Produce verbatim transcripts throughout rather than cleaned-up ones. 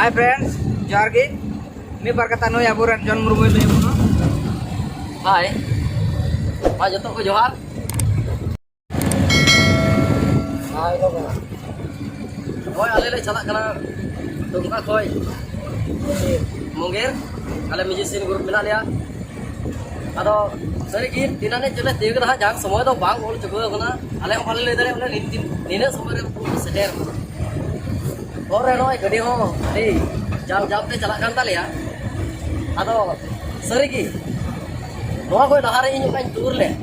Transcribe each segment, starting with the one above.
Hi friends, ᱡᱚᱦᱟᱨ ᱜᱮ᱾ ᱢᱤᱫ ᱵᱟᱨ ᱠᱟᱛᱷᱟ ᱱᱩᱭ ᱟᱵᱚᱨᱮᱱ ᱡᱚᱱ ᱢᱩᱨᱢᱩᱭ ᱞᱟᱹᱭ ᱟᱵᱚᱱᱟ᱾ ᱦᱟᱭ, ᱢᱟ ᱡᱚᱛᱚ ᱠᱚ ᱡᱚᱦᱟᱨ᱾ ᱦᱟᱭ ᱵᱟᱵᱟ᱾ ᱱᱚᱜᱼᱚᱭ ᱟᱞᱮ ᱞᱮ ᱪᱟᱞᱟᱜ ᱠᱟᱱᱟ ᱫᱩᱢᱠᱟ ᱠᱷᱚᱡ ᱢᱩᱝᱜᱮᱨ, ᱟᱞᱮ ᱢᱤᱭᱩᱡᱤᱥᱤᱭᱟᱱ ᱜᱨᱩᱯ ᱢᱮᱱᱟᱜ ᱞᱮᱭᱟ᱾ ᱟᱫᱚ ᱥᱟᱹᱨᱤ ᱜᱮ ᱛᱤᱱᱟᱹᱜ ᱮᱱᱮᱡ ᱪᱚᱞᱮ ᱛᱤᱭᱳᱜ ᱠᱮᱫᱟ ᱦᱟᱸᱜ, ᱡᱟᱦᱟᱸ ᱥᱚᱢᱚᱭ ᱫᱚ ᱵᱟᱝ ᱚᱞ ᱪᱩᱠᱟᱹᱣ ᱠᱟᱱᱟ, ᱟᱞᱮ ᱦᱚᱸ ᱵᱟᱞᱮ ᱞᱟᱹᱭ ᱫᱟᱲᱮᱭᱟᱜ ᱠᱟᱱᱟ ᱱᱤᱱ ᱫᱤᱱ ᱱᱤᱱᱟᱹᱜ ᱥᱚᱢᱚᱭ ᱨᱮ ᱥᱮᱴᱮᱨ ᱠᱟᱱᱟ᱾ ᱦᱚᱨ ᱨᱮ ᱱᱚᱜᱼᱚᱭ ᱜᱟᱹᱰᱤ ᱦᱚᱸ ᱟᱹᱰᱤ ᱡᱟᱢ ᱡᱟᱢ ᱛᱮ ᱪᱟᱞᱟᱜ ᱠᱟᱱ ᱛᱟᱞᱮᱭᱟ᱾ ᱟᱫᱚ ᱥᱟᱹᱨᱤ ᱜᱮ ᱱᱚᱣᱟ ᱠᱷᱚᱡ ᱞᱟᱦᱟ ᱨᱮ ᱤᱧ ᱚᱠᱟᱧ ᱴᱩᱨ ᱞᱮᱫ,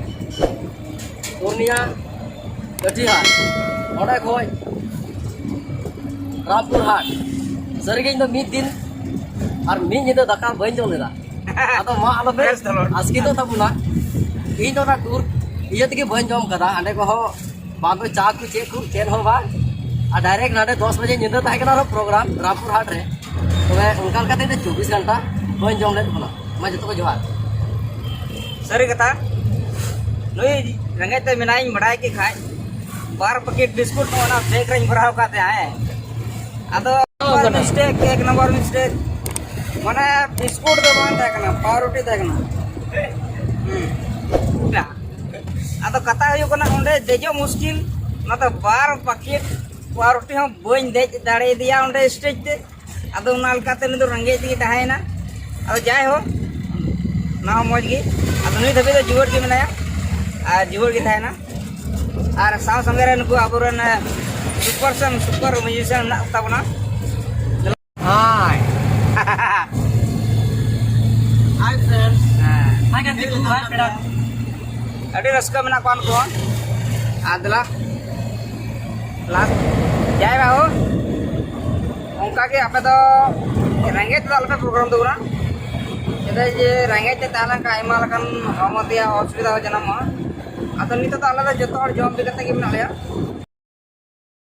ᱯᱩᱨᱱᱤᱭᱟ, ᱠᱟᱹᱴᱷᱤᱦᱟᱴ, ᱚᱸᱰᱮ ᱠᱷᱚᱡ ᱨᱟᱢᱯᱩᱨ ᱦᱟᱴ᱾ ᱥᱟᱹᱨᱤᱜᱮ ᱤᱧ ᱫᱚ ᱢᱤᱫ ᱫᱤᱱ ᱟᱨ ᱢᱤᱫ ᱧᱤᱫᱟᱹ ᱫᱟᱠᱟ ᱵᱟᱹᱧ ᱡᱚᱢ ᱞᱮᱫᱟ᱾ ᱟᱫᱚ ᱢᱟ ᱟᱞᱚᱯᱮ Praise the Lord. ᱟᱥᱠᱮᱛᱚᱜ ᱛᱟᱵᱚᱱᱟ᱾ ᱤᱧ ᱫᱚ ᱚᱱᱟ ᱴᱩᱨ ᱤᱭᱟᱹ ᱛᱮᱜᱮ ᱵᱟᱹᱧ ᱡᱚᱢ ᱠᱟᱫᱟ, ᱦᱟᱸᱰᱮ ᱠᱚᱦᱚᱸ ᱵᱟᱝ ᱫᱚ ᱪᱟ ᱠᱚ ᱪᱮᱫ ᱠᱚ ᱪᱮᱫ ᱦᱚᱸ ᱵᱟᱝ᱾ ᱟᱨ ᱰᱟᱭᱨᱮᱠᱴ ᱱᱟᱰᱮ ᱫᱚᱥ ᱵᱟᱡᱮ ᱧᱤᱫᱟᱹ ᱛᱟᱦᱮᱸ ᱠᱟᱱᱟ ᱟᱨᱦᱚᱸ ᱯᱨᱳᱜᱨᱟᱢ ᱨᱟᱢᱯᱩᱨ ᱦᱟᱴ ᱨᱮ᱾ ᱛᱚᱵᱮ ᱚᱱᱠᱟ ᱞᱮᱠᱟᱛᱮ ᱤᱧ ᱫᱚ ᱪᱚᱵᱵᱤᱥ ᱜᱷᱚᱱᱴᱟ ᱵᱟᱹᱧ ᱡᱚᱢ ᱞᱮᱫ ᱛᱟᱵᱚᱱᱟ᱾ ᱢᱟ ᱡᱚᱛᱚ ᱠᱚ ᱡᱚᱦᱟᱨ᱾ ᱥᱟᱹᱨᱤ ᱠᱟᱛᱷᱟ, ᱱᱩᱭ ᱨᱮᱸᱜᱮᱡ ᱛᱮ ᱢᱮᱱᱟᱭᱤᱧ ᱵᱟᱲᱟᱭ ᱠᱮᱫ ᱠᱷᱟᱡ, ᱵᱟᱨ ᱯᱮᱠᱮᱴ ᱵᱤᱥᱠᱩᱴ ᱱᱚᱜᱼᱚ ᱱᱟ ᱵᱮᱜᱽ ᱨᱮᱧ ᱵᱷᱚᱨᱟᱣ ᱠᱟᱫ ᱛᱟᱦᱮᱸ᱾ ᱟᱫᱚ ᱢᱤᱥᱴᱮᱠ, ᱮᱠ ᱱᱟᱢᱵᱟᱨ ᱢᱤᱥᱴᱮᱠ, ᱢᱟᱱᱮ ᱵᱤᱥᱠᱩᱴ ᱫᱚ ᱵᱟᱝ ᱛᱟᱦᱮᱸ ᱠᱟᱱᱟ, ᱯᱟᱣᱨᱩᱴᱤ ᱛᱟᱦᱮᱸ ᱠᱟᱱᱟ᱾ ᱦᱩᱸ᱾ ᱟᱫᱚ ᱠᱟᱛᱷᱟ ᱦᱩᱭᱩᱜ ᱠᱟᱱᱟ, ᱚᱸᱰᱮ ᱫᱮᱡᱚᱜ ᱢᱩᱥᱠᱤᱞ, ᱚᱱᱟᱛᱮ ᱵᱟᱨ ᱯᱮᱠᱮᱴ ᱯᱟᱣᱨᱩᱴᱤ ᱦᱚᱸ ᱵᱟᱹᱧ ᱫᱮᱡ ᱫᱟᱲᱮᱭᱟᱫᱮᱭᱟ ᱚᱸᱰᱮ ᱥᱴᱮᱡ ᱛᱮ᱾ ᱟᱫᱚ ᱚᱱᱟ ᱞᱮᱠᱟᱛᱮ ᱩᱱᱤ ᱫᱚ ᱨᱮᱸᱜᱮᱡ ᱛᱮᱜᱮ ᱛᱟᱦᱮᱸᱭᱮᱱᱟ᱾ ᱟᱫᱚ ᱡᱟᱭᱦᱳᱠ, ᱚᱱᱟ ᱦᱚᱸ ᱢᱚᱡᱽ ᱜᱮ᱾ ᱟᱫᱚ ᱱᱤᱛ ᱦᱟᱹᱵᱤᱡ ᱫᱚ ᱡᱩᱣᱟᱹᱲ ᱜᱮ ᱢᱮᱱᱟᱭᱟ ᱟᱨ ᱡᱩᱣᱟᱹᱲ ᱜᱮ ᱛᱟᱦᱮᱱᱟ᱾ ᱟᱨ ᱥᱟᱶ ᱥᱚᱸᱜᱮ ᱨᱮ ᱱᱩᱠᱩ ᱟᱵᱚᱨᱮᱱ, ᱮ, ᱥᱩᱯᱟᱨ ᱥᱮᱱ ᱥᱩᱯᱟᱨ ᱢᱤᱭᱩᱡᱤᱥᱤᱭᱟᱱ ᱢᱮᱱᱟᱜ ᱠᱚ ᱛᱟᱵᱚᱱᱟ᱾ ᱦᱟᱭ᱾ ᱦᱟᱭ ᱯᱷᱨᱮᱱᱰᱥ᱾ ᱦᱮᱸ᱾ ᱦᱟᱭ ᱜᱟᱛᱮ ᱠᱚ, ᱦᱟᱭ ᱯᱮᱲᱟ᱾ ᱟᱹᱰᱤ ᱨᱟᱹᱥᱠᱟᱹ ᱢᱮᱱᱟᱜ ᱠᱚᱣᱟ ᱱᱩᱠᱩ ᱦᱚᱸ᱾ ᱟᱨ ᱫᱮᱞᱟ, ᱞᱟᱥᱴ᱾ ᱡᱟᱭ ᱵᱟᱹᱦᱩ, ᱚᱱᱠᱟ ᱜᱮ ᱟᱯᱮ ᱫᱚ ᱨᱮᱸᱜᱮᱡ ᱛᱮᱫᱚ ᱟᱞᱚᱯᱮ ᱯᱨᱳᱜᱨᱟᱢ ᱛᱟᱵᱚᱱᱟ᱾ ᱪᱮᱫᱟᱜ ᱡᱮ ᱨᱮᱸᱜᱮᱡ ᱛᱮ ᱛᱟᱦᱮᱸ ᱞᱮᱱᱠᱷᱟᱱ ᱟᱭᱢᱟ ᱞᱮᱠᱟᱱ ᱦᱚᱲᱢᱚ ᱛᱮᱭᱟᱜ ᱚᱥᱩᱵᱤᱫᱷᱟ ᱦᱚᱸ ᱡᱟᱱᱟᱢᱚᱜᱼᱟ᱾ ᱟᱫᱚ ᱱᱤᱛᱚᱜ ᱫᱚ ᱟᱞᱮ ᱫᱚ ᱡᱚᱛᱚ ᱦᱚᱲ ᱡᱚᱢ ᱵᱤ ᱠᱟᱛᱮ ᱜᱮ ᱢᱮᱱᱟᱜ ᱞᱮᱭᱟ᱾